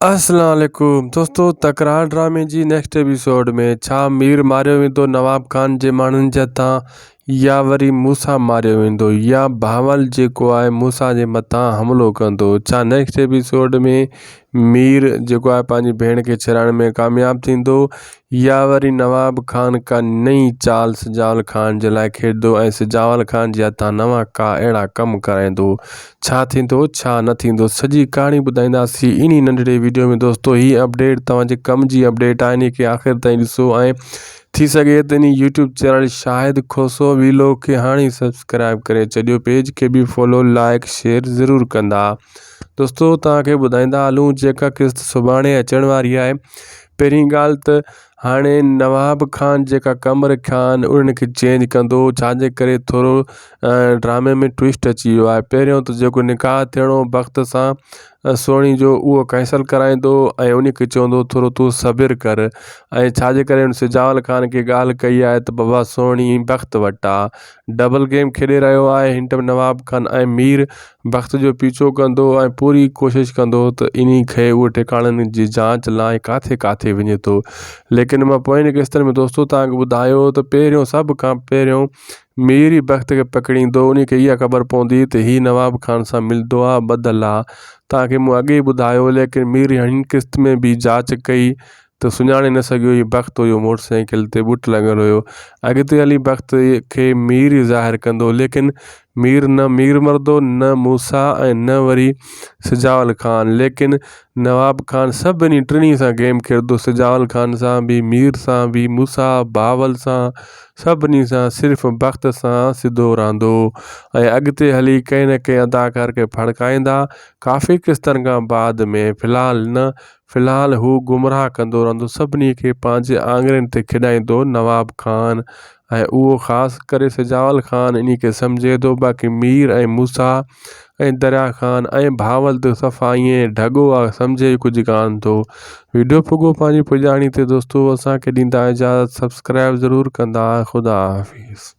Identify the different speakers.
Speaker 1: السلام عليڪم دوستو تڪرار ڊرامي جي نيڪسٽ ايپيسوڊ ۾ ڇا مير ماريو ويندو نواب خان جي ماڻهن جي هٿان يا وري موسيٰ ماريو ويندو يا بهاول جيڪو آهي موسيٰ جي مٿان حملو ڪندو ڇا نيڪسٽ ايپيسوڊ ۾ مير جيڪو آهي پنهنجي ڀيڻ کي ڇڏائڻ ۾ ڪامياب ٿيندو يا وري نواب خان ڪا نئين چال سجاول خان جي لاء کيڏندو ۽ سجاول خان جي هٿان نوان ڪا اهڙا ڪم ڪرائيندو. ڇا ٿيندو ڇا نه ٿيندو سڄي ڪهاڻي ٻڌائينداسين انهي ننڍڙي ويڊيو ۾ دوستو هي اپڊيٽ توهان جي ڪم جي اپڊيٽ آهي انهي کي آخر تائين ڏسو ۽ ٿي سگهي ته انهي YouTube channel Shahid Khoso vlog کي هاڻي سبسڪرائب ڪري ڇڏيو پيج کي به فالو لائڪ شيئر ضرور ڪندا دوستو توهان کي ٻڌائيندا هلون جيڪا قسط سڀاڻي اچڻ واري آهي پهرين ڳالهه ته هاڻي نواب خان جيڪا ڪم رکيا آهن انهن کي چينج ڪندو ڇاجي ڪري ٿورو ڊرامي ۾ ٽوئسٽ اچي ويو آهي پهريون ته جيڪو نڪاح ٿيڻو بخت سان سهڻي جو اهو ڪينسل ڪرائيندو ۽ ان کي چوندو ٿورو تون صبر ڪر ۽ ڇاجي ڪري هن سجاول خان کي ڳالهه ڪئي آهي ته بابا سهڻي بخت وٽ آ ڊبل گيم کيڏي رهيو آهي هن ٽائيم نواب خان ۽ مير بخت جو پيڇو ڪندو ۽ پوري ڪوشش ڪندو ته انهي کي اهي ٺڪاڻن جي جانچ لاء ڪاٿي ڪاٿي وڃي ٿو ليڪن مان پوئين قسطن ۾ دوستو توهان کي ٻڌايو ته پهريون سڀ کان پهريون مير ئي بخت کي پڪڙيندو انهي کي اها خبر پوندي ته هي نواب خان سان ملندو آ ٻڌل آ توهان کي مون اڳي ئي ٻڌايو ليڪن مير هن قسط ۾ به جاچ ڪئي ته سڃاڻي نه سگهيو هي بخت هيو موٽر سائيڪل تي ٻٽ لڳل هيو اڳتي هلي بخت کي مير ئي ظاهر ڪندو ليڪن مير نه مير مردو نه موسيٰ ۽ نه وري سجاول خان ليڪن نواب خان سڀني ٽنهي سان گيم کيڏندو سجاول خان سان به مير سان به موسيٰ بهاول سان سڀني سان صرف بخت سان سڌو رهندو ۽ اڳتي هلي ڪنهن نه ڪنهن اداڪار کي ڦڙڪائيندا ڪافي قسطن کان بعد ۾ في الحال نه في الحال هو گمراهه ڪندو رهندو، سڀني کي پنهنجي آڱرين تي کيڏائيندو، نواب خان ۽ اهو خاص ڪري سجاول خان انهي کي سمجهي ٿو، باقي مير ۽ موسيٰ ۽ دريا خان ۽ بهاول ته صفا ائين ڍڳو آ سمجهي ئي ڪجهه ڪانه ٿو. ويڊيو پڳو پنهنجي پڄاڻي تي دوستو اسان کي ڏيندا اجازت سبسڪرائب ضرور ڪندا خدا حافظ.